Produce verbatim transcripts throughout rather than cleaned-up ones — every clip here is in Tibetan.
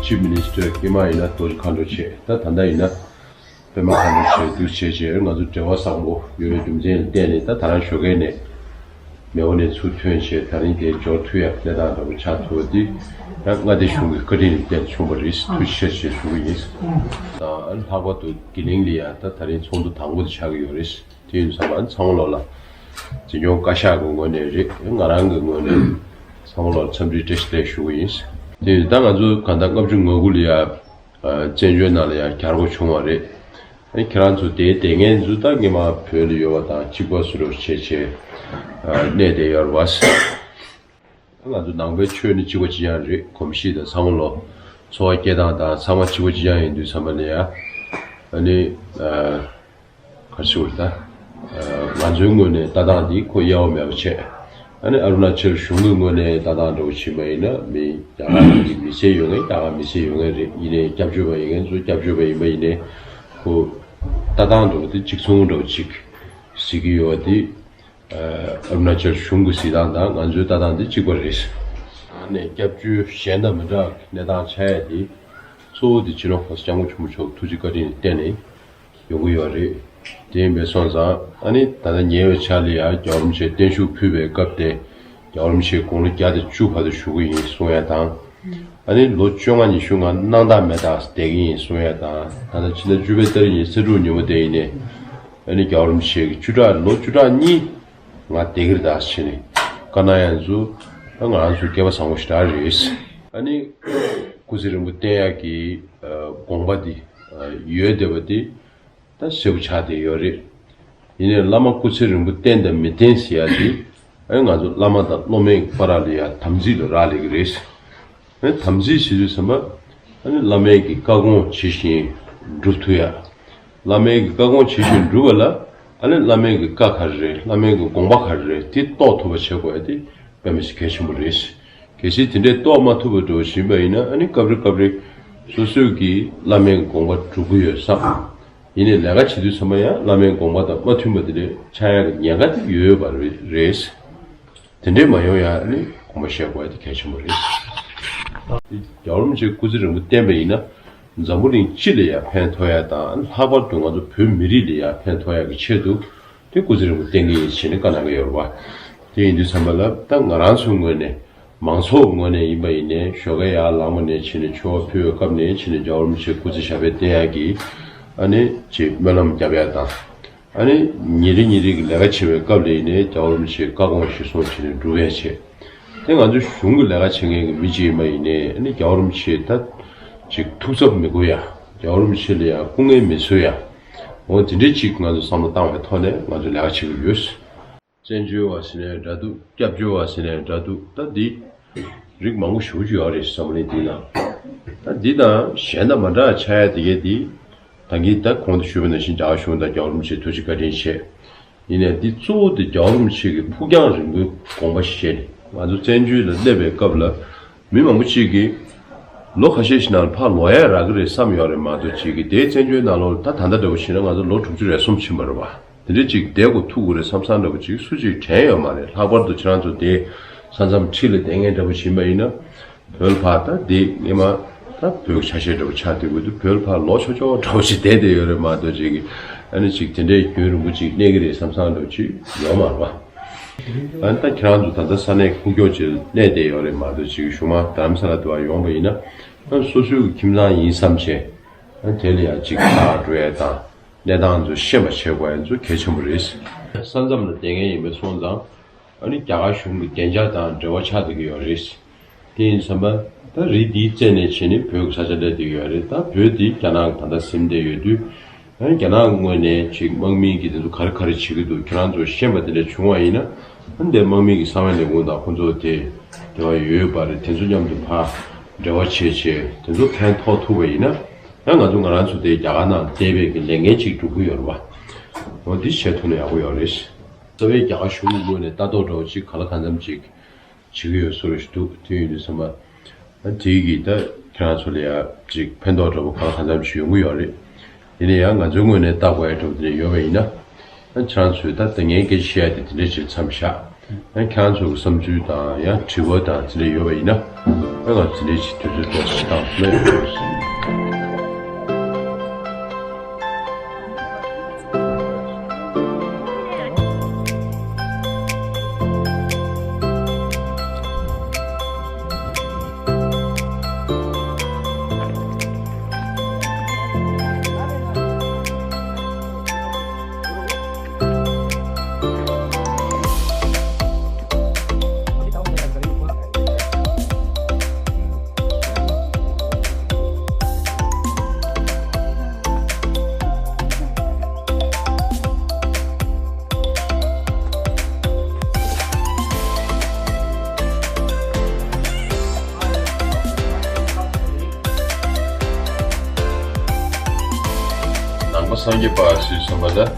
Chief Minister དཀྱིལ་མ་ཡིན་ན་རྡོ་རྗེ་མཁའ་འགྲོ་བྱས། ད་ད་ལྟ་ཡིན་ན་པད་མ་མཁའ་འགྲོ་བྱས་འདུག་བྱས་བྱས། ང་ཚོ་འབྲེལ་བ་བཟང་པོ་ཡོད་པའི་རྒྱུ་མཚན་ལ་བརྟེན་ནས། ད་ད་རང་ཞོགས་ཀས་ནས་མེས་པོ་ནས་ཚུར་ཐོན་བྱས། ད་རིང་དེ་འབྱོར་ཐུབ་ཡག་གནས་སྟངས་འདྲ་པོ་ཆགས་ཐུབ་པ་འདི་ད་མངའ་སྡེ་གཞུང་གི་བཀའ་དྲིན་ལ་བརྟེན་ཐུབ་པ་རེད། ཐུགས་རྗེ་ཆེ་ཞེས་ཞུ་གི་ཡིན། ད་ལྷག་པར་དུ་དགེ་ལིང་ལ་ཡ་ད་ད་རིང་ཚོགས་འདུ་དང་པོ་དེ་ཆགས་ཀྱི་ཡོད་རེད། དེ་ཡིན་ཙང་ཚང་མ་ལོག་ལ་འཛིན་སྐྱོང་བཀའ་ཤག་གི་ངོས་ནས་རེད། ང་རང་གི་ངོས་ནས་ཚང་མ་ལོག་འཚམས་འདྲི་བཀྲ་ཤིས་བདེ་ལེགས་ཞུ་གི་ཡིན། དེ་ཡིན་ད་ང་ཚོ་གང་ལྟར་ལྔ་བཅུ་ང་དགུ་ལ་ཡ་བཙན་བྱོལ་ནང་ལ་ཡང་གྱར་དགོས་བྱུང་བ་རེད། ཨ་ནི་ཁྱེད་རང་ཚོ་དེའི་དེ་ངས་ཚོ་ད་སྔོན་མ་བོད་ལ་ཡོད་པ་དང་གཅིག་པ་བཟོ་འདྲ་བྱས་བྱས་གནས་བསྡད་ཡོད་རེད་བ། ང་ཚོ་ནང་པའི་ཆོས་ནི་གཅིག་པ་གཅིག་རྐྱང་རེད། གོམས་གཤིས་དང་ཚང་མ་ལོ་འཚོ་བ་སྐྱེལ་སྟངས་དང་ཚང་མ་གཅིག་པ་གཅིག་རྐྱང་ཡིན་དུས་ཚང་མ་ལ་ཡ་ཨ་ནི་ག་རེ་ཞུ་དགོས་རེད། ད་ང་ཚོའི་ངོས་ནས་ལྟ་སྟངས་འདི་ཁོ་གཡར་བ་མེད་པ་བྱས། ཨ་ནི་ཨ་རུ་ན་ཅལ་གཞུང་གི་ངོས་ནས་ལྟ་སྟངས་འདྲ་པོ་བྱེད་པ་ཡིན་ན། མི་རྒྱ་གར་གྱི་མི་སེར་ཡོད་མཁན་རྒྱ་གར་མི་སེར་ཡོད་མཁན་རེད། ཡིན་ནའི་སྐྱབས་བཅོལ་བ་ཡིན་མཁན་ཚོ་སྐྱབས་བཅོལ་བ་ཡིན་པ་ཡིན་ནའི་ཁོ་ལྟ་སྟངས་འདྲ་པོ་དེ་གཅིག་མཚུངས་འདྲ་པོ་ཅིག་གཟིགས་ཀྱི་ཡོད་པ་དེ། ཨ་རུ་ན་ཅལ་གཞུང་གི་གཟིགས་སྟངས་དང་ང་ཚོའི་ལྟ་སྟངས་དེ་གཅིག་པ་རེད། ཨ་ནི་སྐྱབས་བཅོལ་གཞན་དང་མི་འདྲ་བའི་གནས་སྟངས་ཆགས་ཡ་དེ་གཙོ་བོ་དེ་སྤྱི་ནོར་༸གོང་ས་༸སྐྱབས་མགོན་ཆེན་པོ་མཆོག་ཐུགས་རྗེ་བཀའ་དྲིན་ལ་བརྟེན་ནས་ཡོང་གི་ཡོད་རེད། དེ་ཡིན་པས་སོང་ཙང་ཨ་ནི་ད་ལྟ་ཉེ་བའི་ཆར་ལ་ཡང་རྒྱལ་བ་རིན་པོ་ཆེ་བརྟན་བཞུགས་ཕུལ་བའི་སྐབས་དེ་རྒྱལ་བ་རིན་པོ་ཆེ་དགུང་ལོ་བརྒྱ་དང་བཅུ་བར་དུ་བཞུགས་ཀྱི་ཡིན་གསུང་ཡ་དང་། ཨ་ནི་ལོ་བཅོ་ལྔ་ཉི་ཤུ་ང་སྣང་དག་མེད་པར་བསྡད་ཀྱི་ཡིན་གསུང་ཡ་དང་། ད་ལྟ་ཕྱི་ཟླ་བཅུ་པའི་ཏ་རིག་ཉིན་ཚེས་དྲུག་ཉིན་མོ་དེ་ཡིན་ནའི་ཨ་ནི་རྒྱལ་བ་རིན་པོ་ཆེ་གི་བཅུ་ཕྲག་ལོ་བཅུ་ཕྲག་གཉིས་ང་བསྡད་ཀྱི་རེད་ད་ཟེར་ནས་བཀའ་གནང་ཡ་ཚོ་ད་ང་རང་ཚོ་སྐལ་པ་བཟང་པོ་ཞེ་དྲག་རེད། ཨ་ནི་སྐུ་ཚེ་རིང་པོ་བརྟན་ཡག་གི་དགོངས་པ་འདི་ཡོད་བསྡད་པ་འདི་ད་གསལ་པོ་ཆགས་བསྡད་ཡོད་རེད། ཡིན་ནའི་བླ་མ་སྐུ་ཚེ་རིང་པོ་བརྟན་དང་མི་བརྟན་ཟེར་ཡ་འདི་ཨ་ནི་ང་ཚོ་བླ་མ་དང་སློབ་མའི་བར་ལ་ཡ་དམ་ཚིག་ལ་རག་ལས་ཀྱི་རེད། ཨ་ནི་དམ་ཚིག་ཟེར་དུས་ཙམ་པ་ཨ་ནི་བླ་མའི་གི་བཀའ་དགོངས་ཇི་བཞིན་སྒྲུབ་ཐུབ་ཡ། བླ་མའི་གི་བཀའ་དགོངས་ཇི་བཞིན་སྒྲུབ་པ་ལ་ཨ་ནི་བླ་མའི་གི་བཀའ་ག་རེ་རེད། བླ་མའི་གི་དགོངས་པ་ག་རེ་རེད། དེ་རྟོགས་ཐུབ་པ་བྱེད་དགོས་ཡ་དེ་དཔེ་མི་སྲིད་གལ་ཆེན་པོ་རེད། གལ་སྲིད་དེ་འདྲས་རྟོགས་མ་ཐུབ་པ་འདྲ་བོ་ཞིག་ཡིན་པ་ཡིན་ན་ཨ་ནི་སྐབས་རེ་སྐབས་རེ་སོ་སོས་ཀྱི་བླ་མའི་དགོངས་པ་སྒྲུབ་ཀྱི་ཡོད་བསམ། ཡིན་ནའི་ལས་ཀ་བྱེད་དུས་ཚང་མ་ཡང་བླ་མའི་དགོངས་པ་དང་མ་མཐུན་པ་དེ་འདྲས་ཆགས་ཡག་གི་ཉེན་ཁ་དེ་ཡོད་ཡོད་པ་རེད། དེ་འདྲས་མ་ཡོང་ཡག་ནི་དགོངས་པ་བཞེས་དགོས་ཡ་དེ་གལ་ཆེན་པོ་རེད། རྒྱལ་བ་རིན་པོ་ཆེ་སྐུ་ཚེ་རིང་པོ་བརྟན་པ་ཡིན་ན་འཛམ་བུ་གླིང་སྤྱི་ལ་ཡང་ཕན་ཐོགས་ཡ་དང་། ལྷག་པར་དུ་ང་ཚོ་བོད་མི་རིགས་ལ་ཡང་ཕན་ཐོགས་ཡ་གི་ཆེད་དུ་དེ་སྐུ་ཚེ་རིང་པོ་བརྟན་གྱི་ཡིན་ཞེས་ནས་བཀའ་གནང་གི་ཡོད་རེད་བ། དེ་ཡིན་དུས་ཙམ་པ་ལ་ད་ང་རང་ཚོའི་ངོས་ནས་མང་ཚོགས་ངོས་ནས་ཡིན་པ་ཡིན་ནའི་ཞོགས་ཀས་ཡར་ལངས་པ་ནས་བྱས་ནས་མཆོད་པ་ཕུལ་བའི་སྐབས་ནས་བྱས་ནས་རྒྱལ་བ་རིན་པོ་ཆེ་སྐུ་ཚེ་ཞབས་པད་བརྟན་ཡག་གི་ཨ་ནི་ཅིག་སྨོན་ལམ་རྒྱབ་ཡ་དང་། ཨ་ནི་ཉིན་རེ་ཉིན་རེ་གི་ལས་ཀ་བྱེད་པའི་སྐབས་ལ་ཡིན་ནའི་རྒྱལ་བ་རིན་པོ་ཆེའི་བཀའ་དགོངས་གཞིར་བཟུང་བྱས་ནས་སྒྲུབ་ཡ་བྱེད། དེ་ང་ཚོ་གཞུང་གི་ལས་ཀ་བྱེད་མཁན་གྱི་མི་གཅིག་ཡིན་པ་ཡིན་ནའི་ཨ་ནི་རྒྱལ་བ་རིན་པོ་ཆེ་ད་ཅིག་ཐུགས་འཚབ་མི་དགོས་ཡ། རྒྱལ་བ་རིན་པོ་ཆེ་ལ་ཡ་སྐུ་ངལ་མི་འཚོལ་ཡ། འོ་དེ་འདྲའི་ཅིག་ང་ཚོ་བསམ་བློ་བཏང་བའི་ཐོག་ནས་ང་ཚོ་ལས་ཀ་བྱེད་ཀྱི་ཡོད། བཙན་བྱོལ་བ་ཟེར་ནའི་འདྲ་འདུག་སྐྱབས་བཅོལ་བ་ཟེར་ནའི་འདྲ་འདུག་ད་འདི་རིགས་མང་པོ་ཞེ་པོ་ཅིག་ཡོད་རེད། འཛམ་བུ་གླིང་འདི་ནང་། ད་འདི་དང་གཞན་དང་མ་འདྲ་ཆགས་ཡ་དེ་གས་འདི་ད་གིན་ད་གོང་དུ་ཞུས་པ་ནང་བཞིན་རྒྱ་གར་གཞུང་དང་རྒྱལ་བ་རིན་པོ་ཆེ་ཐུགས་རྗེ་བཀའ་དྲིན་ཆེ། ཡིན་ནའི་འདི་གཙོ་བོ་དེ་རྒྱལ་བ་རིན་པོ་ཆེ་གི་ཕུགས་རྒྱང་རིང་པོའི་དགོངས་པ་བཞེས་ནས་ང་ཚོ་བཙན་བྱོལ་ལ་སླེབས་པའི་སྐབས་ལ་མི་མང་པོ་ཅིག་གིས་ ལོ་ཁ་ཤས་ཤིག་ནང་ཕར་ལོག་ཡ་རག་གི་རེད་བསམ་ཡོད་རེད་མ་གཏོགས་ཅིག་གི་དེའི་བཙན་བྱོལ་ནང་ལོགས་ད་ད་ལྟ་འདྲ་བོ་ཞིག་ན་ང་ཚོ་ལོ་དྲུག་ཅུ་རེ་གསུམ་ཕྱིན་པ་རེད་བ། དེ་འདྲའི་ཅིག་བསྡད་དགོས་ཐུག་དགོས་རེད་བསམ་བསམ་འདྲ་བོ་ཅིག་སུ་གཅིག་དྲན་ཡོད་མ་རེད། ལྷག་པར་དུ་ཁྱེད་རང་ཚོ་དེ་ས་མཚམས་འཁྲིས་ལ་བསྡད་མཁན་འདྲ་བོ་ཞིག་ཡིན་པ་ཡིན་ན། བོད་ལ་ཕར་ད་དེ་སྔས་མ་ད་བོད་ཆ་ཤས་འདྲ་བོ་ཆགས་བསྡད་དགོས་འདུག་བོད་ལ་ཕར་ལོག་ཆོག་ཆོག་འདྲ་བོ་ཞིག་བསྡད་བསྡད་ཡོད་རེད་མ་གཏོགས་ཅིག་གི་ཨ་ནི་ཅིག་དེ་འདྲའི་རྒྱུན་རིང་པོ་ཅིག་གནས་ཀྱི་རེད་བསམ་བསམ་འདྲ་བོ་ཅིག་ཡོད་མ་རེད་བ། ཨ་ནི་ད་ཁྱེད་རང་ཚོ་ད་ལྟ་ས་གནས་ཁུག་ཀྱོག་ཅིག་གནས་བསྡད་ཡོད་རེད་མ་གཏོགས་ཅིག་གཞུག་མ་རྡ་རམ་ས་ལ་དུ་བ་ཡོང་བ་ཡིན་ན། ཨ་ནི་སོ་སོའི་ཁྱིམ་ཚང་ཡིན་བསམ་བྱས། ཨ་ནི་དེ་ལ་ཡང་ཅིག་ཆགས་འགྲོ་ཡས་དང་གནས་སྟངས་ཚོ་ཤེས་པ་བྱེད་དགོས་ཡས་ཚོ་གལ་ཆེན་པོ་རེད། ས་མཚམས་ལ་བསྡད་མཁན་ཡིན་པ་སོང་ཙང་། ཨ་ནི་རྒྱ་གར་གཞུང་གི་བདེ་འཇགས་དང་འབྲེལ་བ་ཆགས་བསྡད་ཀྱི་ཡོད་རེད། དེ་ཡིན་ཙམ་པ། ད་རི་འདིའི་རྩེ་ནས་བྱས་ནས་བོད་ཀྱི་ས་ཆ་སླེབས་བསྡད་ཀྱི་ཡོད་རེད། ད་བོད་འདི་རྒྱ་ནག་གིས་ད་ལྟ་ཟིན་བསྡད་ཡོད་དུས། ཨ་ནི་རྒྱ་ནག་ངོས་ནས་ཅིག་དམག་མི་གིས་དེ་ཚོ་ག་རེ་ག་རེ་བྱེད་ཀྱི་འདུག་ཁྱེད་རང་ཚོ་ཤེས་པ་དེ་འདྲ་བྱུང་བ་ཡིན་ན། ཨ་ནི་དེ་དམག་མི་གི་གསང་བའི་ལས་ཁུངས་དང་ཁོང་ཚོ་དེ་འབྲེལ་བ་ཡོད་ཡོད་པ་རེད། དེ་ཚོ་མཉམ་དུ་ཕར་འབྲེལ་བ་བྱས་བྱས་དེ་ཚོ་ཕན་ཐོགས་ཐུབ་པ་ཡིན་ན། ཡང་ང་ཚོ་ང་རང་ཚོ་དེ་རྒྱ་གར་ནང་བསྡད་པའི་གི་ལས་འགན་ཅིག་སྒྲུབ་ཀྱི་ཡོད་རེད་བ། འོ་འདི་བྱེད་ཐུབ་ན་ཡག་པོ་ཡོད་རེད། རྩ་བའི་རྒྱ་གར་གཞུང་གི་ངོས་ནས་ལྟ་རྟོག་འདྲ་བོ་ཅིག་ག་ལ་གང་འཚམ་ཅིག་བྱེད་ཀྱི་ཡོད་བཟོ་འདྲ་ཞིག་འདུག་དེ་ཡིན་དུས་ཙམ་པ། ཨ་དེ་གིས་ད་ཁྱེད་རང་ཚོ་ལ་ཡ་ཅིག་ཕན་ཐོགས་འདྲ་བོ་གང་གང་འཚམ་ཞིག་ཡོང་གི་ཡོད་རེད། ཡིན་ན་ཡང་ང་ཚོའི་ངོས་ནས་ལྟ་དགོས་ཡ་འདྲ་བོ་དེ་འདྲ་ཡོད་པ་ཡིན་ན། ཨ་ཁྱེད་རང་ཚོས་ད་ལྟ་ངས་སྐད་ཆ་བཤད་ཡ་དེ་དེ་འདྲ་ཞིག་མཚམས་བཞག་ཨ་ཁྱེད་རང་ཚོ་གི་བསམ་ཚུལ་དང་ཡང་དྲི་བ་དང་དེ་འདྲ་ཡོད་པ་ཡིན་ན། ཨ་ང་དེ་འདྲ་ཞིག་དུས་ཚོད་ཏོག་ཙམ་བཏང་ཐུབ་ན་ཡག་པོ་རེད། ནང་པ་སངས་རྒྱས་པ་ཞེས་གསུངས་པ་ལ།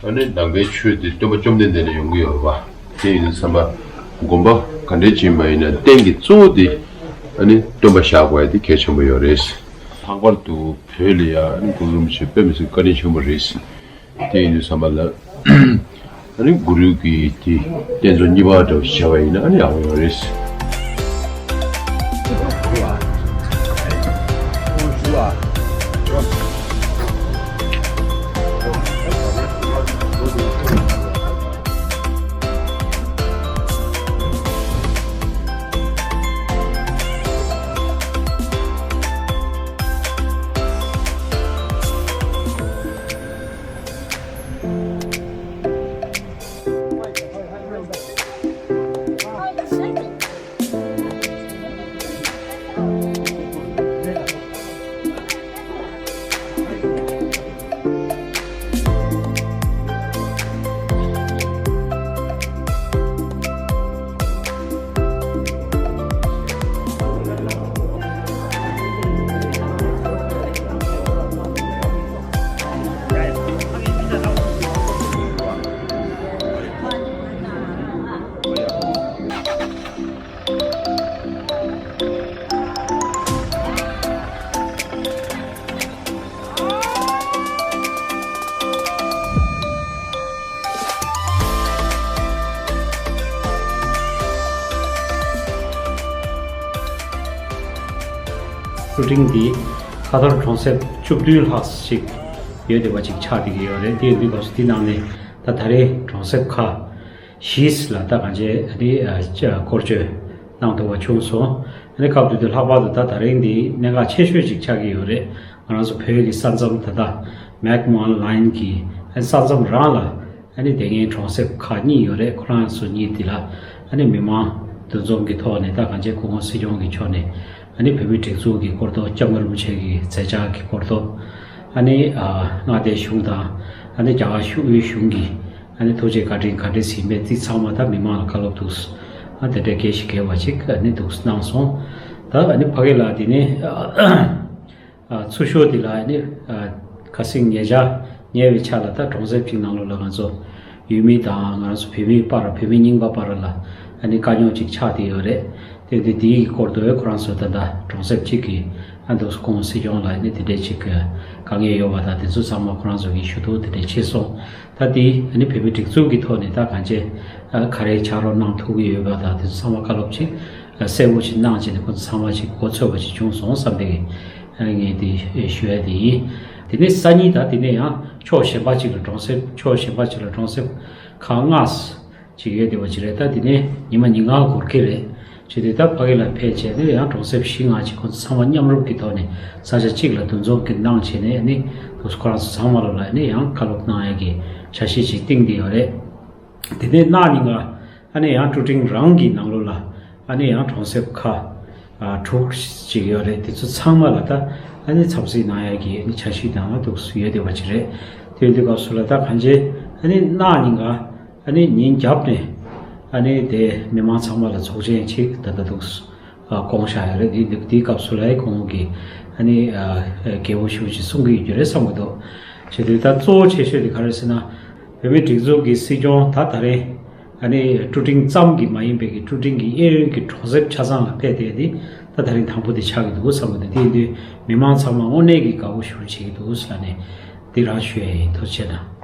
ཨ་ནི་ནང་པའི་ཆོས་དེ་སྟོན་པ་བཅོམ་ལྡན་འདས་ནས་ཡོང་གི་ཡོད་རེད་བ། དེ་ཡིན་དུས་ཙམ་པ། དགོན་པ་ག་འདྲས་ཅིག་མ་ཡིན་ན་རྟེན་གྱི་གཙོ་བོ་དེ། ཨ་ནི་སྟོན་པ་བཞག་དགོས་ཡ་དེ་གལ་ཆེན་པོ་ཡོད་རེད། ལྷག་པར་དུ་བོད་ལ་ཡ་ཨ་ནི་གུ་རུ་རིན་པོ་ཆེ་དཔེ་མི་སྲིད་བཀའ་དྲིན་ཆེན་པོ་རེད། དེ་ཡིན་དུས་ཙམ་པ་ལ། ཨ་ནི་གུ་རུ་གི་དེ་རྟེན་གཙོ་གཉིས་པ་འདྲ་བོ་བྱས་པ་ཡིན་ན་ཨ་ནི་ཡག་པོ་ཡོད་རེད། ཤུ་ཊིང་འདི་ཁ་ཐོར་གྲོང་གསེབ་བཅུ་བདུན་ལྷག་ཞིག་ཡོད་བསྡད་པ་ཅིག་ཆགས་བསྡད་ཀྱི་ཡོད་རེད། དེ་ཡིན་དུས་སྐབས་སུ་འདི་ནང་ནས་ད་ད་རེས་གྲོང་གསེབ་ཁག་བཞི་ལ་ད་གང་ཅི་ཨ་ནི་ཨ་ཅ་སྐོར་སྐྱོད་གནང་ཐུབ་པ་བྱུང་སོང་། ཨ་ནི་སྐབས་དེ་དུས་ལྷག་པར་དུ་ད་ད་རིང་འདི་གནད་འགག་ཆེ་ཤོས་ཅིག་ཆགས་ཀྱི་ཡོད་རེད། ང་རང་ཚོ་བོད་ཀྱི་ས་མཚམས་ད་ལྟ་མེག་མོ་ལའིན་གྱི་ཨ་ནི་ས་མཚམས་རང་ལ་ཨ་ནི་དེ་སྔའི་གྲོང་གསེབ་ཁག་གཉིས་ཡོད་རེད། ཁོ་རང་ཚོ་གཉིས་དེ་ལ་ཨ་ནི་མི་མང་འདུ་འཛོམས་ཀྱི་ཐོག་ནས་ད་གང་ཅི་སྐུ་ཁོངས་སྲིད་སྐྱོང་གི་ཕྱོགས་ནས་ཨ་ནི་བོད་མིའི་སྒྲིག་འཛུགས་ཀྱི་སྐོར་ཐོག་སྐྱབས་མགོན་རིན་པོ་ཆེ་གི་མཛད་འཆར་གྱི་སྐོར་ཐོག་ཨ་ནི་ཨ་མངའ་སྡེ་གཞུང་དང་ཨ་ནི་རྒྱ་གར་གཞུང་དབུས་གཞུང་གི་ཨ་ནི་ཐུགས་རྗེ་བཀའ་དྲིན་ག་འདྲས་ཡིན་མིན་དེ་ཚང་མ་ད་མི་མང་ལ་བཀའ་སློབ་འདུག་ཨ་དེ་འདྲའི་སྐད་ཆ་བཤད་པ་ཅིག་ཨ་ནི་འདུག་གནང་སོང་། ད་ཨ་ནི་ཕ་གི་ལ་དེ་ནས་ཨ་ཚུར་ཤོག་དེ་ལ་ཨ་ནི་ཨ་ཁ་སང་ཉེ་ཆར་ཉེ་བའི་ཆར་ལ་ད་གྲོང་གསེབ་ཅིག་ནང་ལོགས་ལ་ང་ཚོ་ ཡུལ་མི་དང་ང་རང་ཚོ་བོད་མི་བར། བོད་མི་རྙིང་པ་བར་ལ་ཨ་ནི་དཀའ་རྙོག་ཅིག་ཆགས་བསྡད་ཡོད་རེད། དེ་དེ་དེའི་སྐོར་དུ་ཁོ་རང་ཚོ་ད་ལྟ་གྲོང་གསེབ་ཅིག་གི་ཨ་འདུག་སེ་ཁོང་སྲིད་སྐྱོང་ལ་ཨ་ནི་དེ་འདྲས་ཅིག་དཀའ་ངལ་ཡོད་པ་དང་། དེ་ཚོ་ཚང་མ་ཁོ་རང་ཚོ་གིས་ཞུ་གཏུག་དེ་འདྲས་བྱས་སོང་། ད་དེ་ཨ་ནི་བོད་མི་སྒྲིག་འཛུགས་ཀྱི་ཐོག་ནས་ད་གང་ཅི་ཨ་ག་རེ་ཕྱག་རོགས་གནང་ཐུབ་ཀྱི་ཡོད་པ་དང་། དེ་ཚོ་ཚང་མ་བཀའ་སློབ་ཅིག་ཨ་གསལ་པོ་ཅིག་གནང་བྱས་ནས་ཁོ་ཚོ་ཚང་མ་ཅིག་གོ་ཚོད་པ་ཅིག་བྱུང་སོང་བསམ་པའི་ཨ་ངས་དེ་ཞུ་ཡ་དེ་ཡིན། དེ་ནས་སང་ཉིན་ད་དེ་ནས་ཡང་ཕྱོགས་གཞན་པ་ཅིག་ལ་གྲོང་གསེབ། ཕྱོགས་གཞན་པ་ཅིག་ལ་གྲོང་གསེབ་ཁག་ལྔ་ཅིག་ཡོད་བསྡད་པ་ཅིག་རེད། ད་དེ་ནས་ཉི་མ་ཉིན་གང་འགོར་གྱི་རེད། བྱས་དུས་ད་ཕ་གི་ལ་ཕེབས་བྱས་ནས་ཡང་གྲོང་གསེབ་བཞི་ལྔ་ཅིག་ཁོ་ཚོ་ཚང་མ་མཉམ་རུབ་ཀྱི་ཐོག་ནས་ས་ཆ་གཅིག་ལ་འདུ་འཛོམས་ཀྱི་གནང་བྱས་ནས་ནི་ཁོ་རང་ཚོ་ཚང་མ་ལ་ལ་ནི་ཡང་བཀའ་སློབ་གནང་ཡ་གི་འཆར་གཞི་ཅིག་བཏིང་བསྡད་ཡོད་རེད། དེ་ནས་གནངས་ཉིན་ཀ་ཨ་ནི་ཡང་ཀྲུ་ཀྲིང་རང་གི་ནང་ལོགས་ལ་ཨ་ནི་ཡང་གྲོང་གསེབ་ཁག་ཨ་དྲུག་ཅིག་ཡོད་རེད། དེ་ཚོ་ཚང་མ་ལ་ད་ཨ་ནི་འཚམས་གཟིགས་གནང་ཡ་གི་ཨ་ནི་འཆར་གཞི་དང་འདུག་སེ་ཡོད་བསྡད་པ་ཅིག་རེད། དེ་དུས་སྐབས་སུ་ལ་ད་གང་ཅི་ཨ་ནི་གནངས་ཉིན་ཀ་ཨ་ནི་ཉིན་རྒྱབ་ནས་ཨ་ནི་དེ་མི་མང་ཚང་མ་ལ་ཚོགས་ཆེན་ཅིག་ད་ལྟ་འདུག་སེ་ཨ་བསྐོང་བཞག་ཡོད་རེད། དེ་དེའི་སྐབས་སུ་ལ་ཁོང་གིས་ཨ་ནི་ཨ་རྒྱལ་པོ་ཞུ་ཅིག་གསུང་གི་ཡོད་རྒྱུ་རེད་བསམ་གྱི་འདུག། བྱས་དུས་ད་གཙོ་བོ་ཆེ་ཤོས་དེ་ག་རེ་ཟེར་ན། བོད་མི་སྒྲིག་འཛུགས་ཀྱི་སྲིད་སྐྱོང་ད་ད་རེས་ཨ་ནི་ཀྲུ་ཀྲིང་ཙམ་གྱི་མ་ཡིན་པའི་གི་ཀྲུ་ཀྲིང་གི་གཡས་གཡོན་གྱི་གྲོང་གསེབ་ཆ་ཚང་ལ་ཕེབས་བསྡད་དེ། ད་ད་རིང་དང་པོ་དེ་ཆགས་ཀྱི་འདུག་བསམ་གྱི་འདུག། དེ་ཡིན་དུས་མི་མང་ཚང་མ་དངོས་གནས་ཀྱི་དགའ་པོ་ཞེ་པོ་བྱེད་ཀྱི་འདུག་ཟེར་ནས་དེ་རང་ཞུ་ཡ་ཡིན། ཐུགས་རྗེ་གནང་།